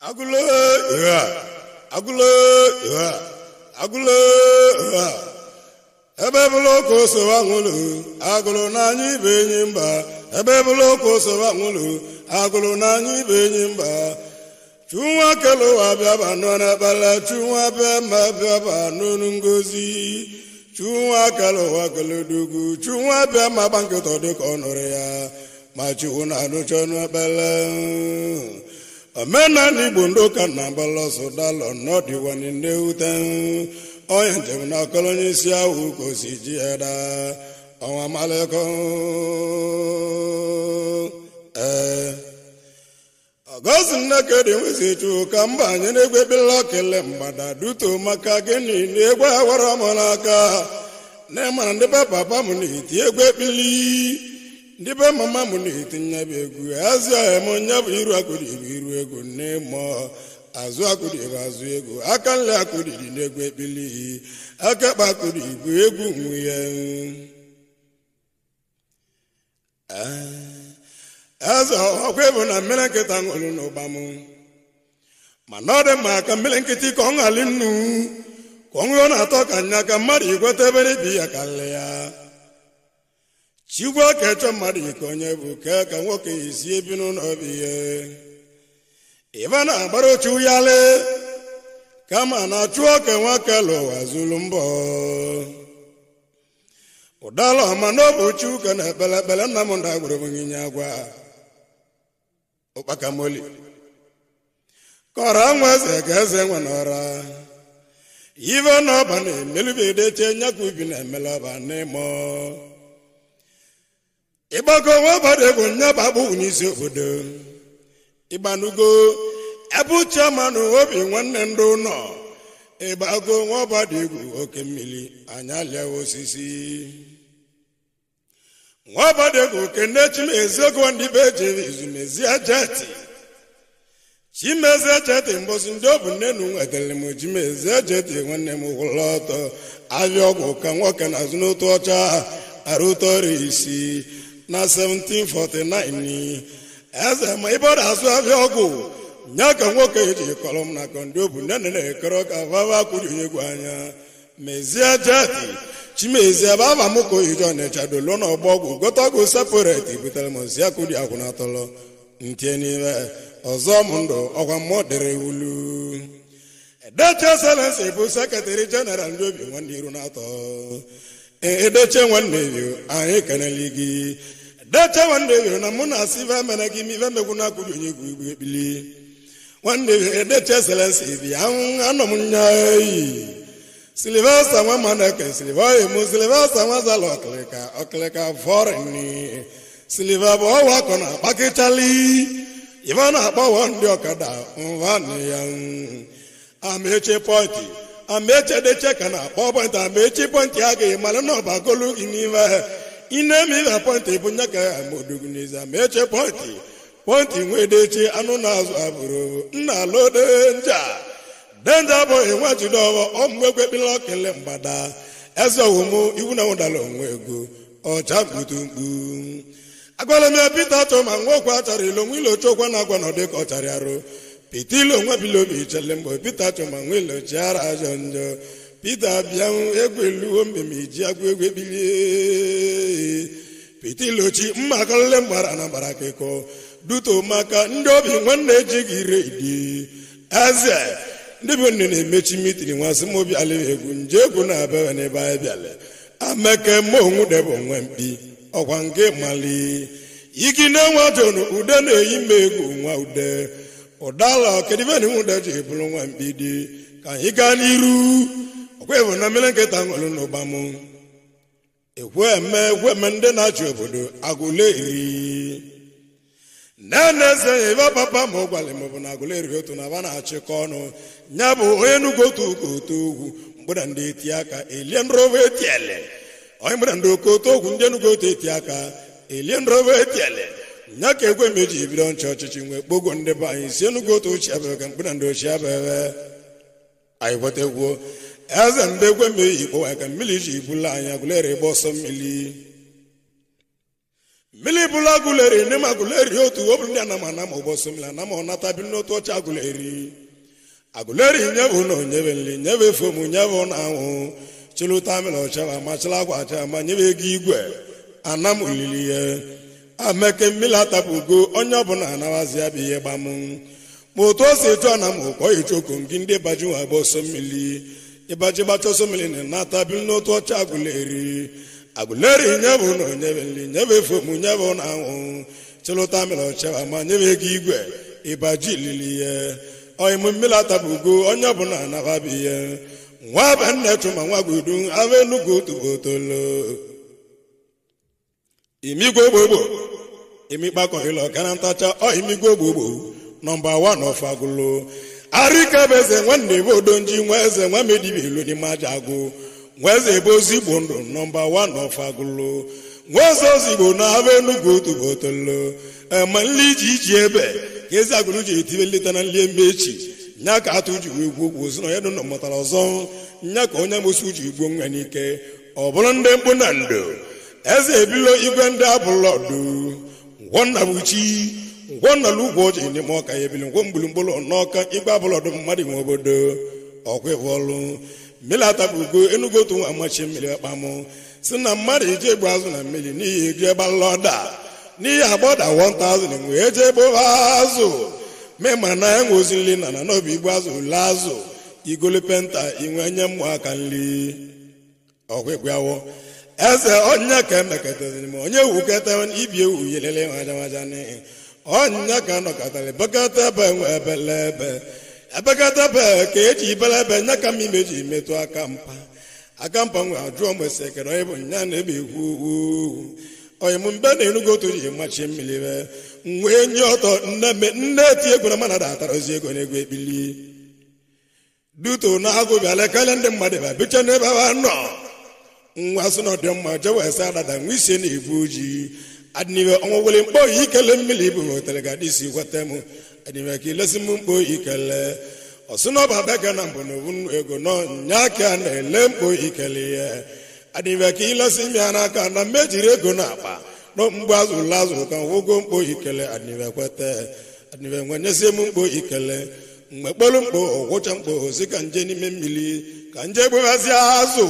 Agụlụ ya, agụlụ ya, agụlụ ya. Ebe bụlụ ka osowa nwụlụ, agụlụ n'anya ibe enyi mba. Ebe bụlụ ka osowa nwụlụ, agụlụ n'anya ibe enyi mba. Chunwa kele ụwa bịaba nọ n'ekpele, chunwa bịa ma bịaba n'onu ngozi. Chunwa kele ụwa kele odogwu, chunwa bịa ma gba nkịtọ dị ka ọ nụrụ ya. Ma chukwu na-anụcha ọnụ ekpele. Omenala Igbo ndị ụka na agbalọsọ dalọ n'ọdịwanye ewute onye njem na akọrọ onye isi ahụ ka o si ji ya daa ọnwa malịkọ. Ee, ọgọzi nneke dị nwezi chu ka mba anyị na-egwe ekpele okele mgbada duto maka gịnị na egwe awara m n'aka na ịmara ndị be papa m na-eti egwu ekpili, ndị be mama m na-eti nyabụ egwu azụ ahịa m nyabụ iru akụdị bụ iru egwu n'ịmọ azụ akụdị bụ azụ egwu aka nle akụdị dị n'egwu ekpili aka kpa akụdị bụ egwu nwe ya. Eze ọkwa ịbụ na mmiri nkịta ṅụrụ n'ụba m, mana ọ dị mma ka mmiri nkịtị ka ọ ṅalị nnu ka ọ ṅụọ na-atọ ka nya ka mmadụ ikweta ebe ibi ya ka nle ya. Chigwe ka echọ mmadụ ike onye bụ kee ka nwoke isi ebi n'ụlọ obi ya ịba na-agbara ochu yalị kama na chụọ ka nwoke lụwa zulu mbọ ụdala ọma n'obu chi ụka na ekpele ekpele nna m nda gwụrụ m nye agwa ụkpakamoli kọrọ nwa eze ka eze nwe n'ọra ive n'ọba na-emelubedechie nyakwa ubi na-emele ọba n'ịmọ ịgbakọ nwa ọbada egwu nyaba akpụwụ n'isi obodo ịgbanugo ebe uchemanụ obi nwanne ndị ụlọ ịgbago nwa ọbada egwu oke mmiri anya lịa osisi nwa ọbada egwu kene chimeziego ndị be jere izumezie jeti chimezie jeti mbọsị ndị ọ bụ nnenu nwetara m chimezie jeti nwanne m gwụla ọtọ ahịa ọgwụ ka nwoke na-azụ n'otu ọcha arụtọrọ isi na 1749 eze ma ịbọrọ azụ ahịa ọgwụ nya ka nwoke ji kọrọ m na kọndị obu nne na-ekọrọ ka vava kwuru egwu anya mezie jeti chimezie baba m ka oyiji ọnịcha dolo n'ọgbọ ọgwụ gote ọgwụ separate butere m ozi akwụdi akwụna atọlọ ntie n'ime ọzọ m ndụ ọkwa mmụọ dịrị wulu. Edeche selensi bụ sekretari jeneral ndị obi nwanne iru na-atọ. Edeche nwanne yo, anyị kenele gị. Edeche nwanne yo na mụ na asị ife mere gị ma ife megwu na akwụdi onye egwu egwu ekpili nwanne yo. Edeche selensi bi anọ m nya eyi silivesta nwa maneke siliva emu silivesta nwa zala ọkịlịka ọkịlịka fọrịnị siliva bụ ọwa akọ na akpakịchali ife na-akpọwọ ndị ọkada mvanị ya ameche pọnti ameche deche ka na-akpọ pọnti amechi pọnti agaghị mara na ọba golu gị n'ime inemi ife pọnti bụ nye ka ya modugwu n'izu ameche pọnti pọnti nwee deche anụ na-azụ abụrụ nna lodenja denja abụghị nwa jidọwọ ọmụegwe kpịla okele mgbada eze owumu iwu na nwụdala onwe ego ọcha mkputu mkpu agwala m ya Pita chọma nwa okwu achara ilo nwa ilo chokwa na agwa nọdụ ka ọ chara arụ Pita ilo nwa bilobi chele mgbe Pita chọma nwa ilo chiara ajọ njọ Pita bịa egwu eluo mbem iji agwa egwu ebilie Pita ilochi mma akọlele mgbara na gbara akịkọ duto maka ndị obi nwanne ejighị ire idi eze ndị bụ nne na-emechi mitiri nwa sị m obi alị egwu nje egwu na-abịa n'ebe anyị bịala ameke ma onwu debe onwe mkpi ọkwa nke mali igi na-enwe jonu ude na-eyi m egwu nwa ude ụdala kedibeni nwude ji bụrụ nwa mkpi dị ka anyị gaa n'iru ọkwa ịbụ na mmiri nkịta ṅụrụ n'ụba m ekwe eme ekwe eme ndị na-achị obodo agụle iri nene eze ya ebe papa ma ọ gwara m bụ na agụle eri otu na aba na-achịkọ ọnụ ya bụ onye nnukwu otu ụka otu ogwu mgbụda ndị eti aka elie nrọba etiele onye mgbụda ndị oke otu ogwu ndị nnukwu otu eti aka elie nrọba etiele nya ka egwe meji ebido nchị ọchịchị nwee kpogo ndị be anyị si nnukwu otu ochie abịa ka mgbụda ndị ochie abịa anyị kwetegwuo eze mgbe egwe meji ikpọwa ka mmiri ji ibula anyị agụlere ịgba ọsọ mmiri. Mmiri bụla Agụleri n'ime Agụleri otu ọ bụrụ ndị anam anam ụbọchị mmiri anam ọnata bi n'otu ọcha Agụleri. Agụleri nyebe na onyebe nli nyebe fom nyebe na anwụ chịlụta mmiri ọchaba ma chịla akwa acha ma nyebe ego igwe anam olili ya ameke mmiri atapụgo onye ọbụla anabazi ya bụ ihe gbamụ ma otu o si echu anam ụkọ ichoko gị ndị baji nwa agba ọsọ mmiri ịbaji gbacha ọsọ mmiri na nata bi n'otu ọcha Agụleri. Agụleri nyebe na onyebe nli nyebe fom nyebe na anwụ chịlụta mmiri ọchaba ma nyebe ego igwe ịbaji lili ya ọyịmụ mmiri atapụgo onye ọbụla anababi ya nwa be nne chụma nwa gudu ava Enugu tubotolo imigwe gbogbo imikpakọ ịlọ kana ntacha ọ imigwe gbogbo nọmba 1 of Agụlụ arikebeze nwanne ebe odonji nwa eze nwa medibe ilu n'ime aja agụ nwa eze ebe ozigbo ndụ nọmba 1 of Agụlụ nwa eze ozigbo na ava Enugu tubotolo ema nli iji iji ebe ka ezi Agụlụ ji etibe nleta na nli emechi nya ka atụ ji wee gbuo ogwu ozu na ya dụ mụtara ọzọ nya ka onye mosu ji gbuo nwa n'ike ọ bụrụ ndị mkpụ na ndo eze ebilo igwe ndị abụlọdụ ngwọnnabuchi ngwọnnala ugwu oji n'ime ọka ya ebili ngwọ mgburugburu n'ọka igwe abụlọdụ mmadụ nwe obodo ọkwa ịvọlụ mmiri atapụgo Enugu otu nwa amachi mmiri akpamụ si na mmadụ ije egbu azụ na mmiri n'ihi eju gbalọda n'ihi agbọda 1000 wee jee gbụba azụ mema na enwe ozi nli na na n'obi igbu azụ ule azụ igolu penta inwe nye mmụ aka nli ọkwịkwịawọ eze ọnya ka emekọtaziri m onye wuketa ibi ewu yelele nwajawajani ọnya ka nọkọtara bekata ebe nwe ebele ebe ebekata ebe ka eji ibele ebe nya ka m ime ji metụ aka mpa aka mpa nwe ajụọ m ese kere onye bụ nya na-ebe ekwu okwu onye m mbe na Enugu otu ji machi mmiri be nwee nye ọtọ nne eti egwu na mana datara ozi ego na egwu ekpili duto na agụ bịala karịa ndị mmadụ ba bicha n'ebe ha nọ nwa sị na ọdị mma jewe ese adada nwa isi na-ebu ojii adịniwe ọnwụwere mkpọ ikele mmiri bụ hotere ga adịsi gwata m adịniwe ka ilesi m mkpọ ikele ọsị na ọba beka na mbụ na obu ego nọ nya ka na-ele mkpọ ikele ya adịniwe ka ilesi m ya n'aka na mmejiri ego na akpa no mgbe azụ lazụ ka nwụgo mkpọ ikele adịniwe kweta adịniwe nwenyesie m mkpọ ikele mgbe kpọrọ mkpọ ọgwụcha mkpọ osi ka nje n'ime mmiri ka nje gbeghazie azụ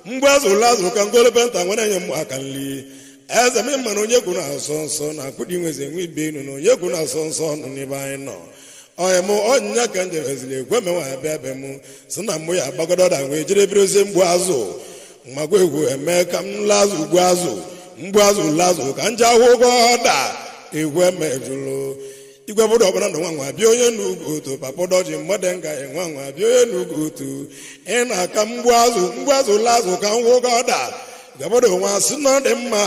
mgbe azụ lazụ ka ngolopenta nwere nye m aka nli eze m mana onye kwuru asọ nsọ na akpụdị nweze nwe ibe enu na onye kwuru asọ nsọ nọ n'ebe anyị nọ onye m ọnyịnya ka njebeziri egwe menwa abịa ebe m si na mụ ya agbagododa wee jere birozie mgbu azụ magwa egwu eme ka m lazụ ugbu azụ mgbu azụ lazụ ka nje ahụ ụgwọ ọda egwu eme jụrụ igwe bụrụ ọbụla na nwa nwa bịa onye n'ugwu otu papọdọji mmadụ nga nwa nwa bịa onye n'ugwu otu ị na-aka mgbu azụ mgbu azụ lazụ ka m gwụgo ọda gabọdọ nwa sị na ọ dị mma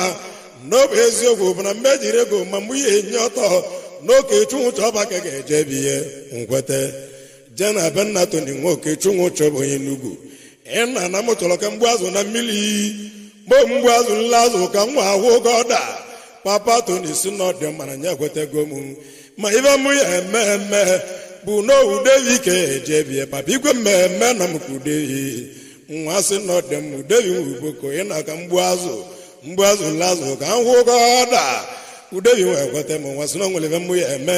n'obu eziokwu bụ na mgbe ejiri ego ma mgbe ihe enye ọtọ n'oke chunwụchọ ọba ka ga-eje bi ihe nkwete jee na be nna toni nwoke chunwụchọ bụ onye n'ugwu ị na na m chọrọ ka mgbu azụ na mmiri mgbe mgbu azụ nla azụ ka nwa ahụ oge ọda papa toni si na ọ dị mma na nya ekwetego m ma ibe mụ ya eme eme bụ n'owudevi ka eje bie papa igwe mmemme na m kwudevi nwa sị na ọ dị m udevi nwe uboko ị na-aka mgbu azụ mgbu azụ lazụ ka m hụ oge ọda udevi nwe ekweta m nwa sị na o nwere ibe mụ ya eme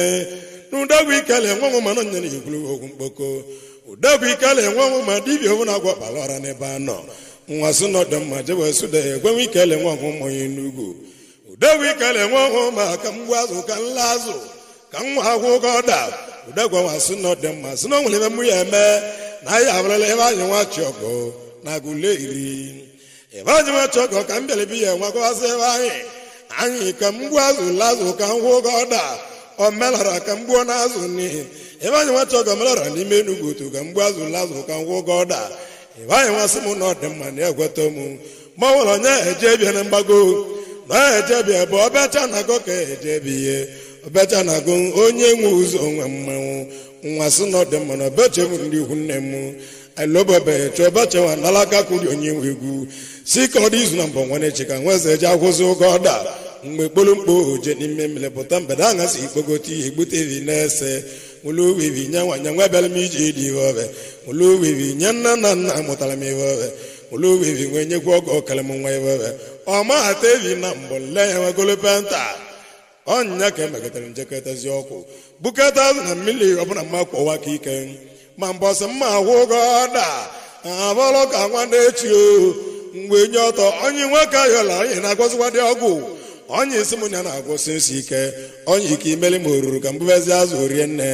n'udegwu ikele nwa m mana nyere ikwuru okwu mkpoko udegwu ikele nwa m ma dibịa owu na-agwọ kpara ọra n'ebe a nọ nwa sị na ọ dị mma jewe sude egwenwe ikele nwa ọhụ mmanya n'ugwu udegwu ikele nwa ọhụ ma ka mgbu azụ ka nla azụ ka nwa agwụ oge ọda udegwu nwa sị na ọ dị mma sị na o nwere ebe mụ ya eme na anyị abụrụla ebe anyị nwa chọgọ na agụle iri ebe anyị nwa chọgọ ka m bịara bi ya nwa gọwasị ebe anyị anyị ka mgbu azụ lazụ ka m hụ oge ọda o melara ka mgbuo na azụ n'ihi ebe anyị nwa chọgọ melara n'ime Enugwu otu ka mgbu azụ lazụ ka m hụ oge ọda ebe anyị nwa sị m na ọ dị mma na ekweta m ma ọ nwere onye eje bịa na mgbago na eje bịa bụ ọbịacha na agụ ka eje bi ihe ọbịacha na agụ onye nwe ụzọ nwe mmanwụ nwa sị na ọ dị mma na ọbịacha bụ ndị ikwu nne m alụbọbeghị chọọ ọbịacha nwa nalaka kwuri onye nwe egwu si ka ọ dị izu na mbọ nwanne chi ka nwa eze eje akwụsị ụgwọ ọda mgbe kpolumkpo oje n'ime mmiri pụta mbede aṅasị ikpogote ihe egbute evi na-ese mụlụwivi nye nwanya nwa bịara m ije dị ihe ọbẹ mụlụwivi nye nna na nna mụtara m ihe ọbẹ mụlụwivi nwee nyekwa ọgọ ọkara m nwa ihe ọbẹ Ọma tevi na mbụ nle ya nwegolo penta. Ọnya ka emekọtara njekọtazi ọkụ bukata azụ na mmiri ọbụla mma kwọwa ka ike ma mbọsị mma agwụ ụgọ da abọlụ ka nwa na-echi o mgbe nye ọtọ onye nwoke ayọla onye na-agwọzikwa dị ọgwụ onye isi m ya na-agwụsị nsị ike onye ike imeli ma oruru ka mbubezi azụ rie nne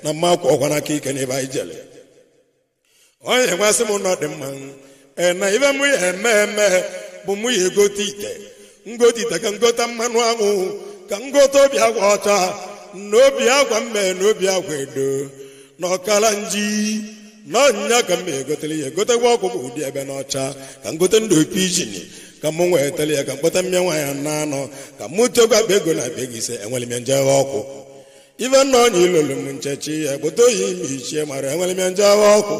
na mma kwọkwa n'aka ike n'ebe anyị jele. Onye nwasị m nọ dị mma ee na ibe mụ ya eme eme bụ mụ ya egote ite ngote ite ka ngota mmanụ anwụ ka ngote obi agwa ọcha na obi agwa mme na obi agwa edo na ọkara nji na ọnyịnya ka m egotere ya egotekwa ọkụkọ ụdị ebe n'ọcha ka ngote ndụ pijin ka mụ nwetara ya ka mkpọta mmịa nwaanyị na anọ ka mụ chekwa akpa ego na akpa ego ise enwere m nje ọkụ ife nna ọnya ilolu m nchechi ya kpọta oyi ime ichie mara enwere m nje ọkụ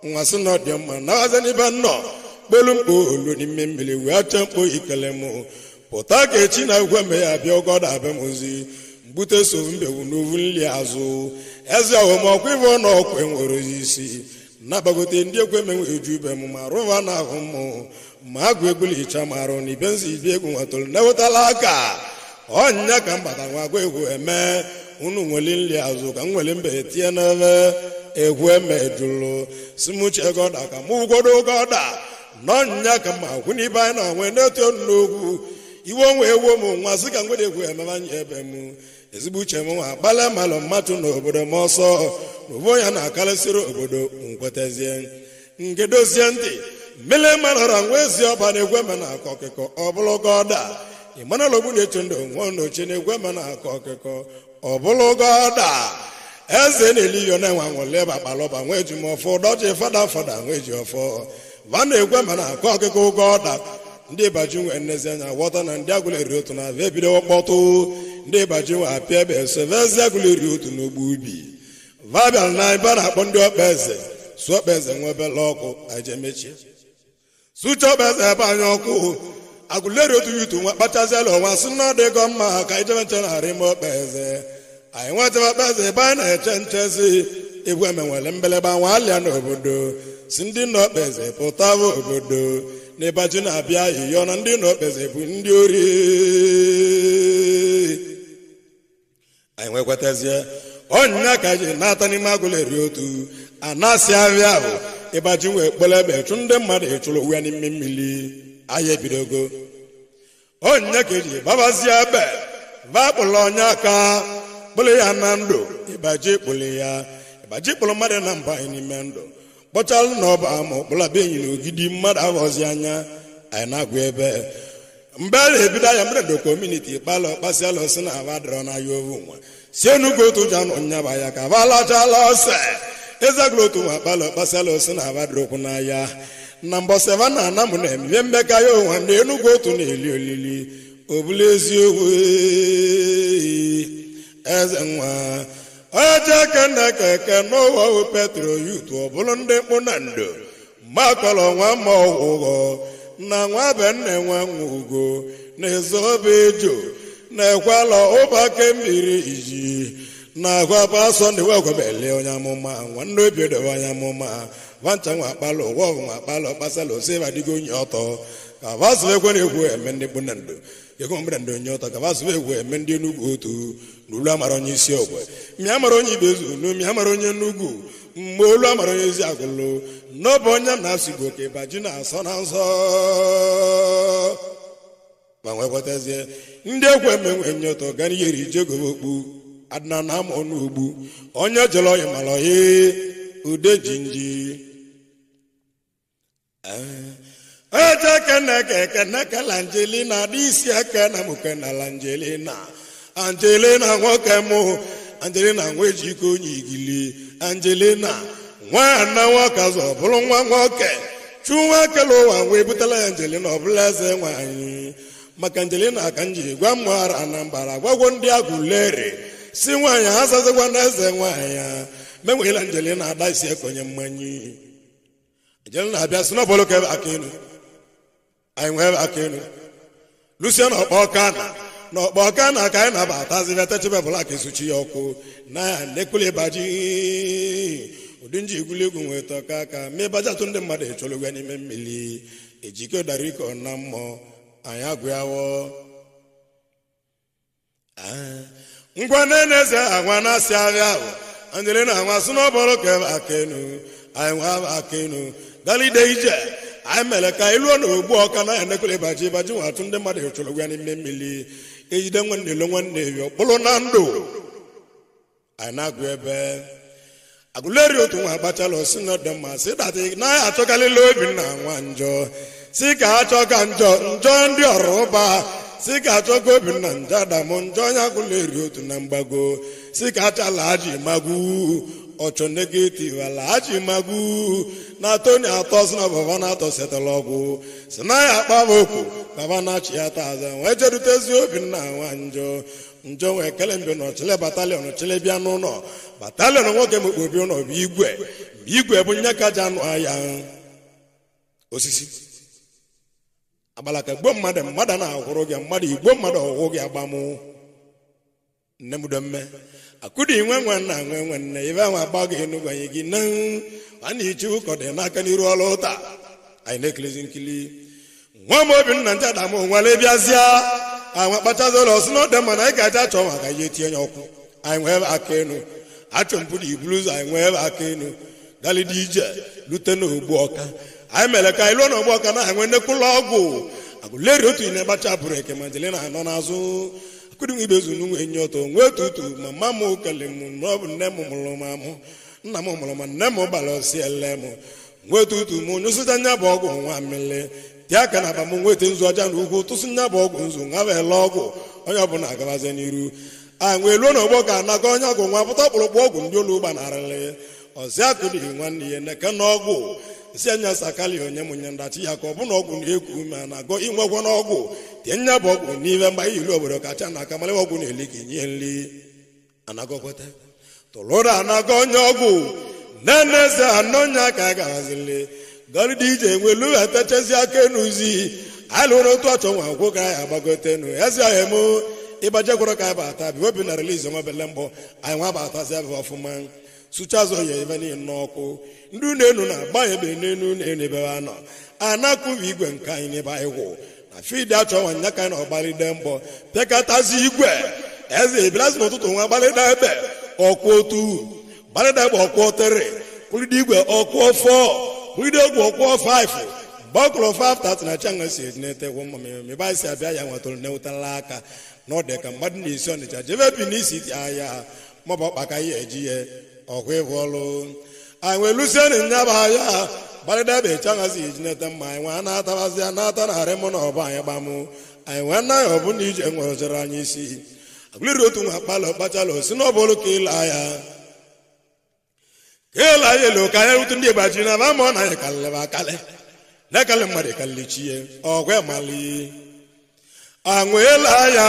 nwa sị na ọ dị mma na ọzọ n'ibe nnọ kpolu mkpo olu n'ime mmiri wee chee mkpo ikele m pụta ka echi na egwe me ya bịa ụgọ da-abịa m ozi mgbute so mbewu n'ovu nli azụ eze ọghọm ife na ọkwa enwere isi nabagote ndị ekwe menwe eju ibe m ma rụva na ahụ m ma agụ egwulicha ma arụ na ibe nzi ibe egwu nwetụrụ na-ewetala aka ọnya ka m bata nwa agụ egwu eme unu nweli nli azụ ka m nwere mbe tie n'ebe egwu eme jụrụ si m uche gọda ka mụ gwodo gọda n'ọnya ka ma kwụ n'ibe anyị na-onwe na-eto n'okwu iwe onwe ewo m nwa sị ka ngwede egwu emebe anyị ebe m ezigbo uche m nwa akpala malụ mmatụ n'obodo m ọsọ n'obu ya na-akarịsịrị obodo nkwetazie nke dozie ntị mmele marara nwa ezi ọba na-egwe eme na akọ ọkịkọ ọ bụrụ gọda ịmanala ogbu na-eche ndụ nwa n'oche na-egwe eme na akọ ọkịkọ ọ bụrụ gọda eze na-eli yo na-enwe anwụle ebe akpalọba nwa eji m ọfọ dọji fada fada nwa eji ọfọ va na-egwe ma na akọ ọkịkọ ụgọ ọda ndị ịbaji nwe nnezi anya ghọta na ndị agụla eri otu na avịa ebido mkpọtụ ndị ịbaji nwe apịa ebe esovezi agụla eri otu n'ugbo ubi va bịara na ebe a na-akpọ ndị ọkpa eze su ọkpa eze nwe obele ọkụ aje mechie sucha ọkpa eze ebe anya ọkụ agụleri otu yutu nwa kpachaziala ọnwa sị na ọ dịgọ mma ka ijebe nche na-arị ime ọkpa eze anyị nwetara ọkpa eze ebe anyị na-eche nchezi egwu emenwere mbeleba nwa alịa n'obodo si ndị nọ ọkpa eze pụtaba obodo n'ịbaji na-abịa yiyọ na ndị nọ ọkpa eze bụ ndị ori anyị nwekwatazie ọnyịnya ka ji na-ata n'ime agụla eri otu anasị ahịa ahụ ịbaji wee kpọrọ ebe chụ ndị mmadụ ịchụrụ onwe ya n'ime mmiri anyị ebidogo ọnyịnya ka eji gbabazie ebe va kpụrụ ọnya aka kpụrụ ya na ndụ ịbaji kpụrụ ya ịbaji kpụrụ mmadụ na mba anyị n'ime ndụ kpọchalụ na ọba ama ọkpụla be enyi na ogidi mmadụ aghọzi anya anyị na-agụ ebe mgbe a na-ebido anya mmadụ do kọmuniti kpalụ kpasịala osi na aba dọrọ n'ahịa ovu nwa si enugwu otu ji anọ nyaba ya ka ba lachala ose ezagụrụ otu nwa kpalụ kpasịala osi na aba dọrọ okwu n'ahịa na mbọsị eva na ana m na-eme mmeka ya onwe na enugwu otu na-eli olili obula eziokwu eze nwa onye kene keke n'ụwa petro yut ọ bụrụ ndị mkpụ na ndo mgbakọrọ nwa ma ọgwụgwọ na nwa be nne nwa nwa ugo na ezobe ejo na ekwela ụba kembiri iji na agwa pasọ ndị wegwebele onye amụma nwanne obi edobe onye amụma vancha nwa akpala ụwa nwa akpala kpasala osebadigo onye ọtọ ka vasụ ekwe na-ekwu eme ndị mkpụ na ndo ego mgbe ndị onye ọtọ ka vasụ egwu eme ndị enugwu otu n'olu amara onye isi ogwe mịa mara onye ibe ezu nu mịa mara onye enugwu mgbe olu amara onye ezi agụlụ n'ọbụ onye na-asụ igbo ka ịbaji na-asọ na nsọ ma nwekwatazie ndị ekwe emenwe nye ọtọ ga n'ihere ije gobe okpu adịna na ama ọnụ ugbu onye jere ọyị mara ọyị ude jinji eje kene kene kele Angelina dị isi eke na mụke na Angelina Angelina nwoke mụ Angelina nwa ejike onye igili Angelina nwa na nwoke azụ ọ bụrụ nwa nwoke chu nwa kele ụwa wee butela ya Angelina ọ bụla eze nwanyị maka Angelina ka m ji gwa m ara Anambra gwagwo ndị agụlere si nwaanyị ha sazikwa na eze nwaanyị ya menwela Angelina ada isi ekonye mmanya Angelina abịa si n'ọbọlụ ka ebe aka elu anyị nwee aka elu lusie na ọkpọ ọka na ọkpọ ọka na ka anyị na-abatazi betechebe bụla ka esuchi ya ọkụ na ya nekwule baji ụdị nji egwuregwu nweta ọka ka ma ịbaji atụ ndị mmadụ echọrọ ụgwọ n'ime mmiri ejike dara ike na mmụọ. Anyị agụ ya wọ. Ngwa na-eneze agwa na-asị abịa ahụ anjele na anwa sị n'ọbọrọ ka ebe aka enu anyị nwa aka enu galide ije. Anyị mere ka anyị lụọ n'ogbu ọka na enekwele ịbaji ịbaji nwa atụ ndị mmadụ chụrụ gwa n'ime mmiri ejide nwanne elo nwanne ebi ọkpụrụ na ndụ. Anyị na-agụ ebe agụleri otu nwa agbachala osi na ọdị mma si datị na ya achọkalịla obi na nwa njọ si ka achọ ka njọ njọ ndị ọrụ ụba si ka achọ ka obi na njọ adamụ njọ onye agụleri otu na mgbago si ka achala aji magwu ọchọ negativ ala aji magwu na toni atọ si na baba na-atọ setala ọgwụ si na ya akpa okwu baba na-achị ya taa aza wee jerutezi obi nna nwa njọ njọ wee kele mbe na ọchịlị batalion chịlị bịa n'ụlọ batalion nwoke mekpe obi ụlọ bụ igwe igwe bụ nye kaja anụ ahịa osisi agbalaka gbuo mmadụ mmadụ na-ahụrụ gị mmadụ igbo mmadụ ọhụụ gị agbamụ nne m domme akụdị nwe nwe nna nwe nwe nne ibe ahụ agba gị enugwu anyị gị na a na-echi ụkọ dị n'aka n'iru ọrụ ụta. Anyị na-ekilizi nkili nwa m obi nna nje adam nwale bịazịa àwọn kpachazi ụlọ si n'ọdị mma na anyị ga-aja achọ maka ihe tinye ya ọkụ. Anyị nwee ebe aka enu achọ mpụ na ibulu ụzọ anyị nwee ebe aka enu galidi ije lute n'ogbu ọka. Anyị mere ka anyị lụọ n'ogbu ọka na anyị nwee nnekwụlọ ọgwụ agụleri otu ine gbacha bụrụ eke ma jele na anọ n'azụ akụdị ibe zu n'unwe enyi ọtọ nwee tutu ma mma m kele m na ọ bụ nne m mụrụ m amụ nna m mụrụ ma nne m gbara ọsị ele m nwee tutu m nyụsịta nya bụ ọgwụ nwa mmiri tie aka na akpa m nweta nzu ọja na ugwu tụsị nya bụ ọgwụ nzu nwa ele ọgwụ onye ọbụla agabazie n'iru. Anyị wee luo n'ọgbọ ka anakọ onye ọgwụ nwa pụta ọkpụrụkpụ ọgwụ ndị olu gbanarịrị ọzị akụdị nwanne ya neke na ọgwụ si anya sakali onye m nye ndachi ya ka ọ bụ na ọgwụ na-eku ume a na-agọ inwekwa n'ọgwụ tie nya bụ ọgwụ n'ive mgba ilu obodo kacha na aka malịwa ọgwụ na-eli ka inye nri anagọkweta tụlụrụ anagọ onye ọgwụ neneze anọnya ka a gawazili gọlịdị ije nwelu etechezi aka enuzi anyị lụrụ otu ọchọ nwa akwụkwọ ka anyị agbagotenu ezi ahụ emu ịgbajekwara ka anyị bata bi obi na relizi nwa bele mbọ anyị nwa batazi abụ ọfụma sụchazụ ya ebe niile n'ọkụ ndị unu enu na-agbanyebe n'enu enu ebe ha nọ anakụghị igwe nke anyị n'ebe anyị gwụ na fidi achọ nwa nya ka anyị na ọgbalide mbọ pịakọtazi igwe eze ebilazi n'ụtụtụ nwa gbalịda ebe ọkwụ otu gbalịda ebe ọkwụ tere kwụlide igwe ọkwụ fọ kwụlide ogwe ọkwụ faịfụ mgbe ọ kụrụ 5:30 na changa si ejinetekwu mma ebe anyị si abịa ya nwetụrụ newutala aka na ọ dị ka mmadụ na-esi ọnịcha jebe bi n'isi ahịa maọbụ ọkpaka ya eji ya ọkwa ịbụ ọlụ anyị wee lusienụ nyaba ahịa gbalịda ebe changa si ejinete mma anyị nwee na-atabazi ya na-ata narị mụ na ọbụ anyị gbamụ anyị nwee naghị ọbụ na ije nwere anyị isi agụliri otu nwa kpalụ kpachalụ si n'ọbụlụ ka ịla ya ka ịla ya elu ka anyị rute ndị ịgbaji na ba ma ọ na anyị kalịba akalị na-ekalị mmadụ kalị chi ya ọgwa mali anwụ ịla ya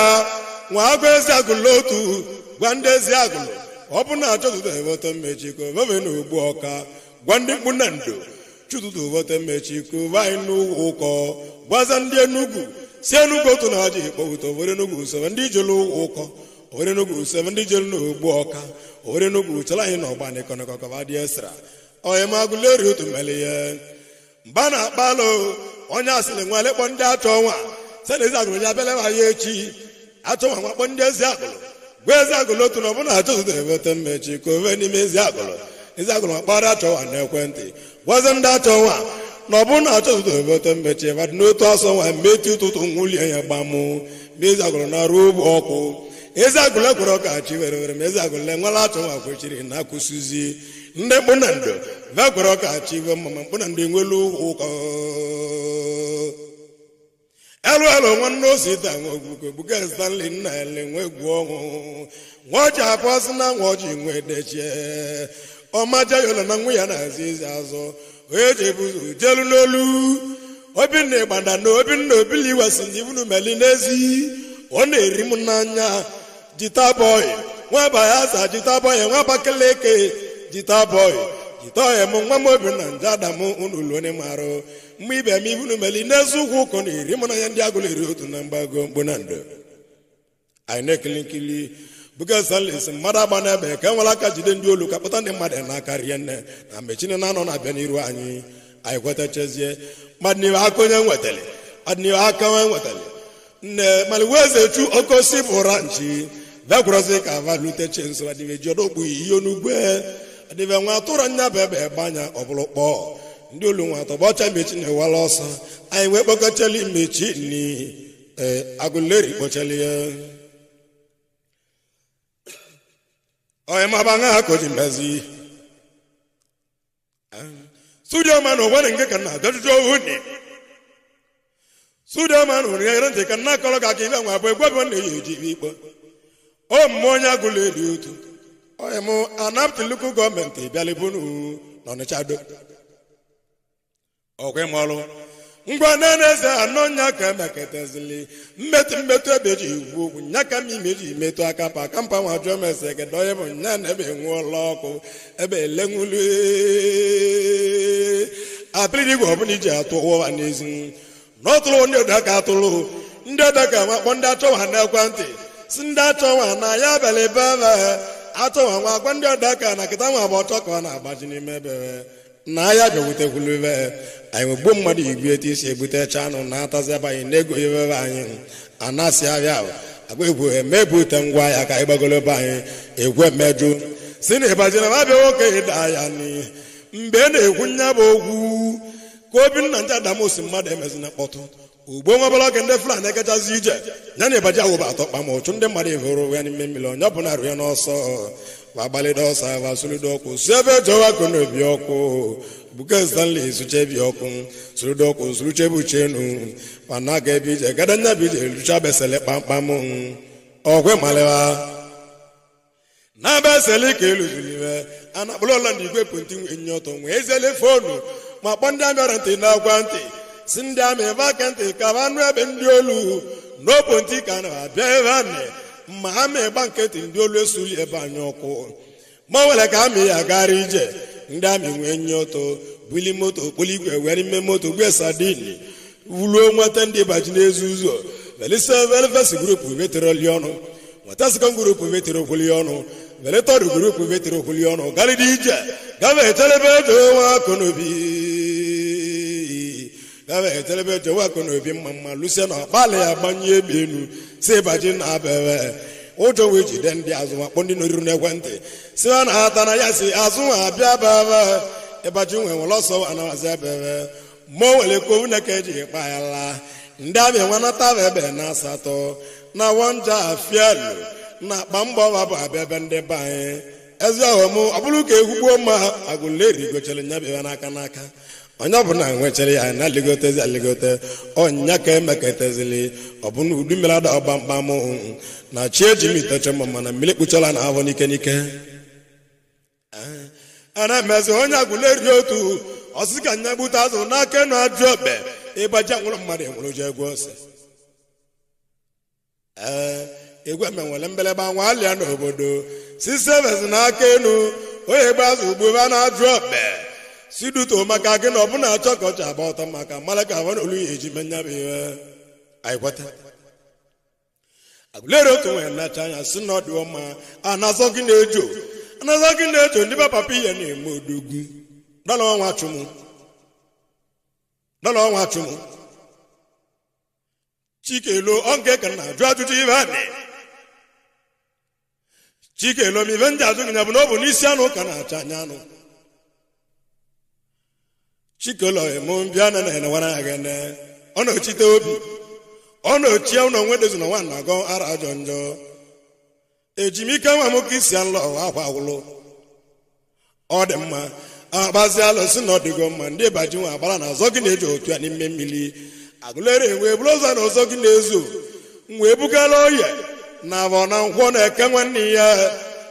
nwa agụ ezi agụlụ otu gwa ndị ezi agụlụ ọ bụ na achọtụtụ eweta mmechi ka oveve na ogbu ọka gwa ndị mkpu na ndo chụtụtụ eweta mmechi ka ove anyị n'ugwu ụkọ gwaza ndị enugwu si enugwu otu na aja ikpọwụta owere enugwu usoro ndị jelu ụkọ owere enugwu usoro ndị jelu n'ogbu ọka owere enugwu chere anyị na ọgba nịkọnịkọkọba dị esra onye magụleri otu mele ya mba na-akpalụ onye asịrị nwa lekpọ ndị achọ nwa sị na ezi agụrụ ya abịala ya echi achọ nwa nwakpọ ndị ezi agụrụ gwa ezi agụrụ otu na ọbụna achọzụta eweta mmechi ka ove n'ime ezi agụrụ ezi agụrụ makpara achọ nwa n'ekwentị gwazi ndị achọ nwa na ọbụna achọzụta eweta mmechi madụ n'otu asọ nwa mmetụ ụtụtụ nwulie ya gbamụ ma ezi agụrụ na-arụ ụgbọ ọkụ ezi agụrụ ekwere ọka chi were were ma ezi agụrụ enwela achọ nwa kwechiri na akwụsịzi ndị mkpụ na ndo vekwere ọka chi we mma mkpụ na ndo enwelu ụkọ elu elu nwanne ose ta nwa ogbuko gbuga stanley nna ele nwe egwu ọnwụ nwa ọjị abụọ sị na nwa ọjị nwe dechie ọmaja yola na nwa ya na-azụ ezi azụ onye ji ebuzo jelu n'olu obinna ịgbada na obinna obili wesi ndị ibunu meli n'ezi ọ na-eri m n'anya jita bọị nwa bayaza jita bọị nwa abakaliki jita bọị jita ọyị m nwa m obinna nje adam unu luone marụ mgbe ibe m ibunu meli n'ezi ụkwụ ụkọ na-eri m n'anya ndị agụla eri otu na mgbago mkpu na ndo anyị na-ekili nkili buga salis mmadụ agba n'ebe ka enwere aka jide ndị olu ka kpụta ndị mmadụ n'aka rie nne na mgbe chine na-anọ na-abịa n'iru anyị anyị kwetachezie mmadụ n'iwe aka onye nwetara mmadụ n'iwe aka onye nwetara. Nne maliweze chu okosi bụra nchi vekwurozi ka valute chenso adịbe ji ọdọgbu ihe onugwe adịbe nwa atụrụ nya bụ ebe gbanya ọbụlụ kpọọ ndị olu nwa atọgbọcha mechi na-ewala ọsọ. Anyị wee kpọkọchali mechi ni ee agụleri kpọchali ya onye maba nga ha koji mezi studio man onwere nke ka na ajụjụ ohu ni studio man hụrụ ya ere ntị ka nna akọrọ gị aka ibe nwa bụ egwe bụ na eyi eji ikpe o mmụọ onye agụla eri otu onye mụ anapụtụ nnukwu gọọmenti bịalibunu n'Ọnịcha do ọkwa ịmọrụ ngwa na-eze anọ nya ka emeketezili mmetụ mmetụ ebe eji igwu okwu nya ka m imeji metụ aka pa aka mpa nwa jụọ m ese kedu onye bụ nya na ebe enwuola ọkụ ebe elenwulu apịrị igwe ọbụla iji atụ ụwa n'ezi n'ọtụrụ ndị ọdaka atụrụ ndị ọdaka wakpọ ndị achọwa n'ekwentị si ndị achọwa na ya bịara ebe ebe achọwa nwa agwa ndị ọdaka na kịta nwa bụ ọchọ ka ọ na-agbaji n'ime ebe na ya bịawutekwulu ebe anyị gbuo mmadụ igwe etu isi ebutecha anụ na-atazi ebe anyị na-ego ebe anyị anasị abịa agwa egwu emebute ngwa ahịa ka anyị gbagolo be anyị egwu emeju si na ịbajina abịa nwoke ịda ya n'ihe mgbe e na-ekwu nya bụ okwu ka Obinna nje Adamusi mmadụ emezina mkpọtụ ugbo nwebara oge ndị Fulani ekechazi ije ya na ịbaji awụba atọ kpa ma ụchụ ndị mmadụ ehoro ya n'ime mmiri onye ọbụla rụ ya n'ọsọ ma gbalịda ọsọ ma sụrụdo ọkụ si ebe jọwa akụ na obi ọkụ buke Stanley suchebi ọkụ sụrụdo ọkụ sụrụchebuchenu ma na aga ebe ije gada nya bụ ije rucha besele kpamkpam ọkwe malịwa na besele ka eluziliwe a na-akpụrụ ụlọ ndị igwe pụntị nwe ọtọ nwee ezele fonu ma kpọ ndị amịara ntị na-agwa ntị si ndị amị ebe aka ntị ka ba nụ ebe ndị olu n'oponti ka na-abịa ebe amị ma amị gba nkịtị ndị olu esuli ebe anyị ọkụ ma o nwere ka amị ya gara ije ndị amị nwee nye ọtọ buli moto okpolo igwe were ime moto gbe sadin wuluo nweta ndị baji n'ezi ụzọ velise grupu veteroli ọnụ nweta sekọnd grupu vetere okwuli ọnụ vele tọdụ grupu vetere okwuli ọnụ garịdị ije gava etelebe ejewa akụnobi gava etelebe ejewa akụnobi mma mma lusie na ọkpali ya gbanye ebe elu si baji na abebe ụjọ wee jide ndị azụ makpọ ndị nọrịrị n'ekwentị si ha na-ata na ya si azụ abịa bebe ịbaji nwe nwere ọsọ anawazi ebebe ma o nwere kowu na ka eji kpa ya laa ndị abịa nwanata ebe na asatọ na wanja afielu na akpa mgbọwa bụ abịa ebe ndị be anyị ezi ọghọm ọ bụrụ ka egwugbuo mma agụleri gochere nyabịa n'aka n'aka onye ọbụla nwechara ya na aligotezi aligote ọnya ka emeketezili ọbụna udu mmiri ada ọgba mkpam na chi eji m iteche mma mana mmiri kpuchara na ahụ n'ike n'ike a na-emezi onye agụleri otu ọsị ka nya gbute azụ n'aka enu ajụ okpe ịgbaji anwụrụ mmadụ enwere ji egwu ose ee egwu emenwere mbelebe anwa alịa n'obodo si seves n'aka enu onye gba azụ ugbo ebe a na-ajụ okpe si duto maka gị na ọbụna achọ ka ọcha agba ọtọ maka mara ka ahụ na olu ya eji menya bụ ihe anyị kweta agụlere otu nwere nnacha anya si na ọ dị mma anazọ gị na-ejo anazọ gị na-ejo ndị be papa ihe na-eme odogwu dọla ọnwa chụmụ dọla ọnwa chụmụ chikelo ọ nke ka na ajụ ajụjụ ibe anị chikelo m ibe ndị azụ gị ya bụ na ọ bụ n'isi anụ ka na-acha anya anụ chikelo emu mbịa na na-enewara ya gị ọ na-ochite obi ọ na-ochie ụlọ onwe dozi na nwa na-agọ ara ajọ njọ ejimike nwa m ka isi alọ akwa agwụlụ ọ dị mma agbazi alụsị na ọ dịgo mma ndị baji nwa agbara na azọ gị na-eji otu ya n'ime mmiri agụlere enwe bụrụ ụzọ na ọzọ gị na-ezo wee bugala oye na abọ na nkwọ na-eke nwanne ya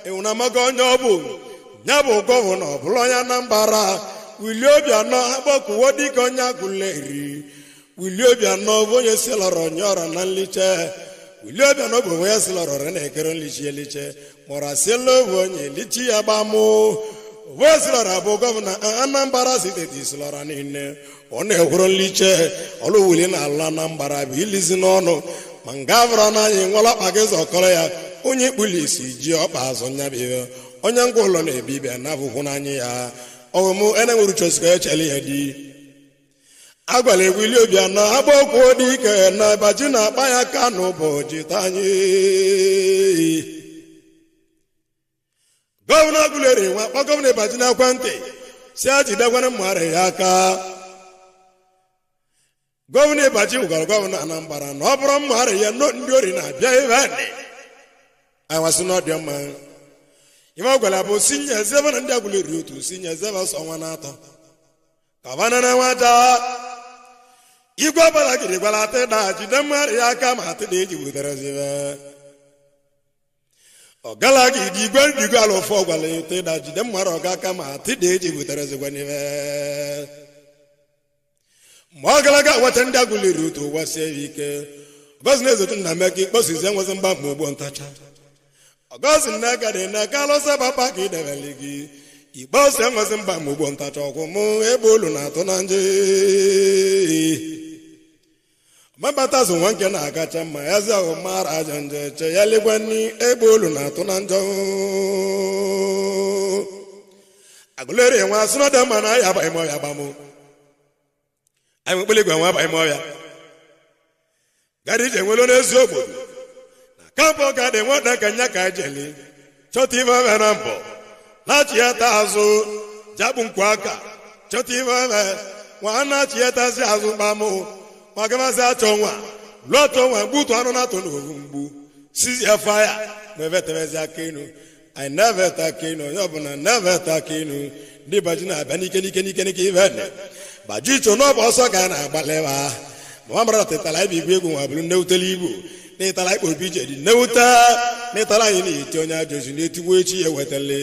ịhụnamaga onye ọ bụ ya bụ gọvanọ bụrụ onye Anambra Willie Obianọ akpọkuwo dịka onye agụleri Willie Obianọ bụ onye si lọrọ onye ọrọ na nliche Willie Obianọ bụ onye si lọrọ ọrọ na-ekere nliche eliche mụrụ asịla bụ onye elichi ya gbamụ onye si lọrọ bụ gọvanọ Anambra steeti si lọrọ niile ọ na-ekwuru nliche ọlụ wuli na ala Anambra bụ ilizi n'ọnụ ma nga bụrụ n'anya nwere ọkpa gị zọkọrọ ya onye kpuli isi ji ọkpa azụ nyabihe onye ngwa ụlọ na-ebi ibe na abụkwụ n'anya ya ọghọm ene nwere uche osika echele ya di Agwala egwuli Obianọ agba okwu dị ike na ịbaji na-akpa ya ka n'ụbọchị tanyị. Gọvanọ Aguleri nwa kpọ gọvanọ Ịbaji n'ekwentị si a jidekwana mmadụ ya aka. Gọvanọ Ịbaji gwara gọvanọ Anambra na ọ bụrụ mmadụ ya ndị ori na-abịa ebe anyị wasị na ọ dị mma. Ife ọ gwara bụ si nye zebe na ndị Aguleri otu si nye zebe ọsọ ọnwa na-atọ ka banana nwata. Igwe ọbụla gịrị gwara atịda jide mmadụ ya aka ma atịda eji butere zibe. Ọgalagidi igwe ndigo ala ụfọ gwara atịda jide mmadụ ọga aka ma atịda eji butere zikwa n'ife. Ma ọ gara aga weta ndị Aguleri otu ụwa sie ya ike. Ọgọzi na-ezotu nna Emeka ikposizi enwezi mgba ma ogbo ntacha. Ọgọzi nneka dị n'aka alụsị papa ka idebele gị. Ikpe ose enwezi mba ma ogbo ntacha ọkwụ mụ ebe olu na-atụ na nje. Mabata zụ nwa nke na-akacha mma eze ahụ mara ajọ nje che ya lekwa nni ebe olu na-atụ na njọ. Aguleri nwa asụnọdụ mma na ya abaghị m ọbịa gbamụ. Anyị nwekpele igwe nwa abaghị m ọbịa. Gara ije nwere n'ezi obodo. Na kampụ ka dị nwata ka nya ka ejeli. Chọta ife ọbịa na mbọ. Na-achị ya taa azụ jabụ nkwa aka. Chọta ife ọbịa nwa na-achị ya tazi azụ gbamụ. Magamasị achọ nwa lụọ nwa mgbutu anụ na-atụ n'ovu mgbu sizi efa ya ma evetebezi aka enu anyị na-eveta aka enu onye ọbụla na-eveta aka enu ndị baji na-abịa n'ike n'ike n'ike n'ike ife nne baji icho n'ọbụ ọsọ ka a na-agbalịba ma mara tetara anyị bụ igwe egwu nwa bụrụ nnewutele igbo n'ịtara ikpo obi ije dị nnewute n'ịtara anyị na-eti onye ajọ ozi na-etigbu echi ya ewetele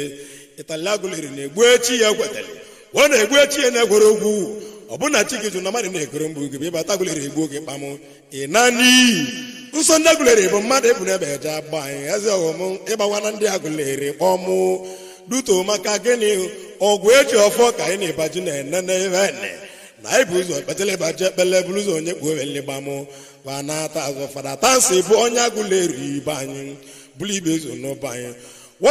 ịtali Aguleri na-egbu echi ya ekwetele ọ na-egbu echi ya na-egwere ogwu ọbụna chi gị jụ na mmadụ na-ekere mgbu gị bụ ịbata Aguleri egbu oge kpamụ ị na n'iyi nsọ ndị Aguleri bụ mmadụ ebu n'ebe eje agba anyị eze ọghọm ịgbawana ndị Aguleri kpọmụ duto maka gịnị ọgwụ eji ọfọ ka anyị na-ịbaji na-enene ebe nne na anyị bụ ụzọ kpetele ịbaji ekpele bụrụ ụzọ onye kpuo gbamụ ma na-ata azụ fada tansị bụ onye Aguleri ibe anyị bụrụ ibe ezo n'ụba anyị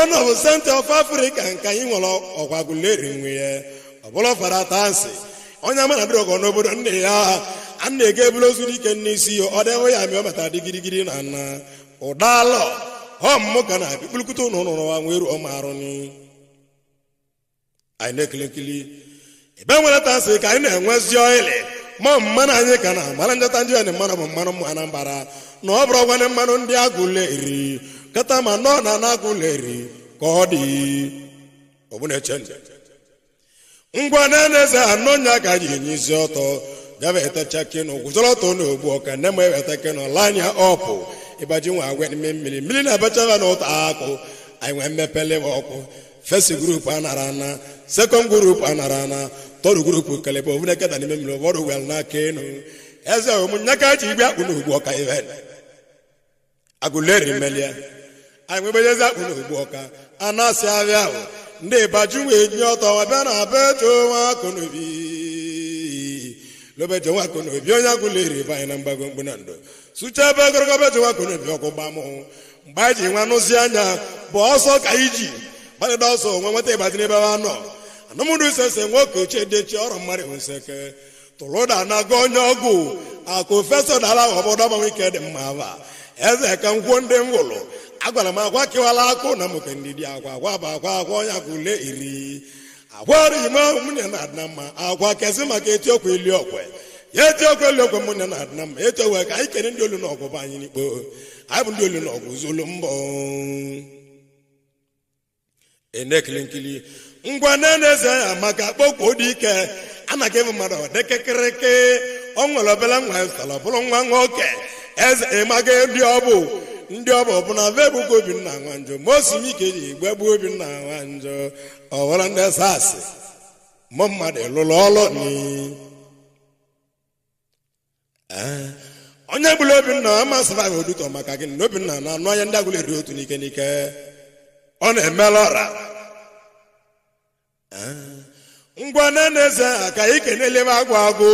one of the center of Africa nke anyị nwere ọgwa Aguleri nwe ya ọ bụrụ fada tansị onye ama na dịrị ọgọ n'obodo nne ya a na-ege ebulu ozu dike n'isi ya ọ dịghị ya mị ọ batara dị girigiri na nna ụdalọ ọ mmụ ka na-abịa kpulukwute ụnụ ụnụ nwa nwee ruo marụ ni anyị na-ekili nkili ebe nwere tasị ka anyị na-enwezi ọịlị ma mmanụ anyị ka na mara njọta ndị ọnị mmanụ bụ mmanụ mmụ Anambra na ọ bụrụ gwanị mmanụ ndị Aguleri kata ma nọ na na Aguleri ka ọ dị ọbụna eche nje ngwa na-eze anọ nya ka ji enye isi ọtọ gaba etacha keno gwụzọrọ ọtọ n'ogbu ọka nne m eweta keno lanya ọpụ ịbaji nwa agwa n'ime mmiri mmiri na-abachaba n'ụtọ akụ anyị nwee mmepele ọkụ fesi grupu anara ana sekọnd grupu anara ana tọdụ grupu kelebe ovune keta n'ime mmiri ụfọdụ wel n'aka enu eze omunya ka ji igbe akpụ n'ogbu ọka ibe Aguleri melia anyị nwebejezi akpụ n'ogbu ọka anasị abịa ahụ ndị ịbaji wee nye ọtọ bịa na bejo nwa akụnobi lobejo nwa akụnobi onye Aguleri bụ anyị na mgbago mkpu na ndo sụcha ebe ogologo bejo nwa akụnobi ọkụ gbamụ mgbe anyị ji nwa nụzi anya bụ ọsọ ka anyị ji gbalịda ọsọ nwe nweta ịbaji n'ebe ha nọ anụmụdụ sese nwoke ochie dechi ọrụ mmadụ nseke tụrụda na-aga onye ọgwụ akụ fesa dara obodo gbanwe ike dị mma aba eze ka m kwuo ndị m gwụrụ agwara m akwa kewala akụ na mụke ndị dị akwa akwa bụ akwa akwa onye Aguleri akwa ọrụ ime nwunye na-adịna mma akwa kesị maka eti okwe eli okwe ya eti okwe eli okwe nwunye na-adịna mma eti okwe ka anyị kene ndị olu na ọgụ bụ anyị n'ikpo anyị bụ ndị olu na ọgụ zolu mbọ enekili nkili ngwa na-eze ya maka kpọkwuo dị ike anaghị ebu mmadụ dịkịkịrịkị ọ nwere obere nwa zụtara bụrụ nwa nwoke eze ịmaga ndị ọbụ ndị ọbụ ọbụna vebugo Obinna Nwanjọ ma osimike ji igbe gbuo Obinna Nwanjọ ọwara ndị sasị mụ mmadụ lụrụ ọlụ ni onye gburu Obinna ama survive odutọ maka gịnị na Obinna na-anụ anya ndị Aguleri otu n'ike n'ike ọ na-emela ọra ngwa na-eze ka anyị kenelebe agwụ agụ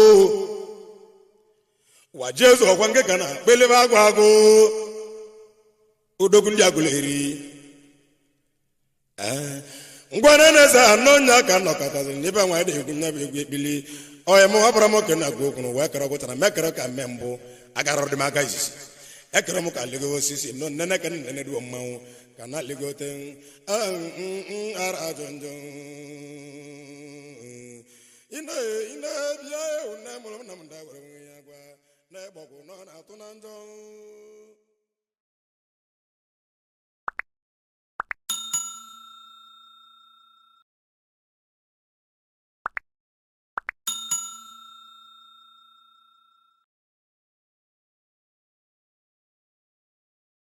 wa Jesu ọkwa nke ka na akpelebe agwụ agụ odogwu ndị Aguleri ngwa na-eze anọ nya ka nọkọtazi n'ebe nwa dị egwu nya bụ egwu ekpili Ọya m ọbụrụ m okenye na-agwa okwu wee kere gwụchara mekere ka mme mbụ agara dị m aka izizi ekere m ka ligo osisi nọ nnene ka nnene duo mmanwụ ka na ligote ara ajọ njọ ine ine bịa ewu nne mụrụ nna m da were nwe ya gwa na-egbọgwụ nọ na-atụ na njọ.